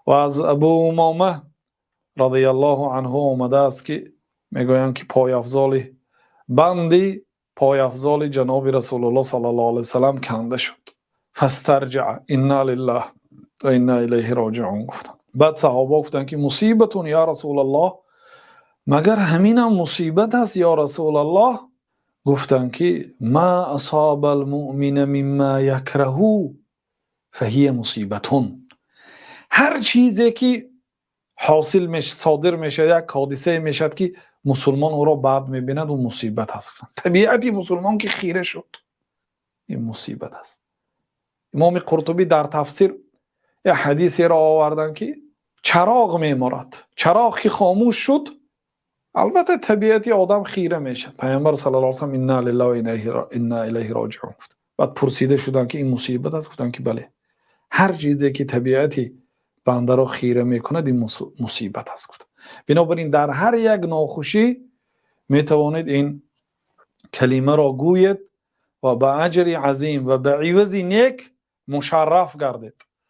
Ва аз Абу Умома розияллоҳу анҳу омадааст, ки мегӯянд, ки пойафзоли банди пойафзоли ҷаноби Расулуллоҳ саллаллоҳу алайҳи васаллам канда шуд. فاسترجع, إنا لله وإنا إليه راجعون гуфтанд. Баъд саҳоба гуфтанд, ки مصيبة يا رسول الله, магар ҳаминам мусибат аст, ё Расулаллоҳ? Гуфтанд, ки ما أصاب المؤمن مما يكره فهي مصيبة. Ҳар чизе ки ҳосил содир мешавад, як ҳодисае мешавад, ки мусулмон ӯро бад мебинад, ӯ мусибат аст. Табиати мусулмон ки хира шуд, ин мусибат аст. Имоми Қуртубӣ дар тафсир як ҳадисеро оварданд, ки чароғ меморад. Чароғ ки хомӯш шуд, албатта, табиати одам хира мешавад. Паёмбар саллаллоҳу алайҳи васаллам إنا لله وإنا إليه راجعون гуфт. Баъд пурсида шуданд, ки ин мусибат аст? Гуфтанд, ки бале, ҳар чизе ки табиати бандаро хира мекунад, ин мусибат аст, гуфт. Бинобар ин дар ҳар як нохушӣ метавонед ин калимаро гӯед ва ба аҷри азим ва ба ивази нек мушарраф гардед.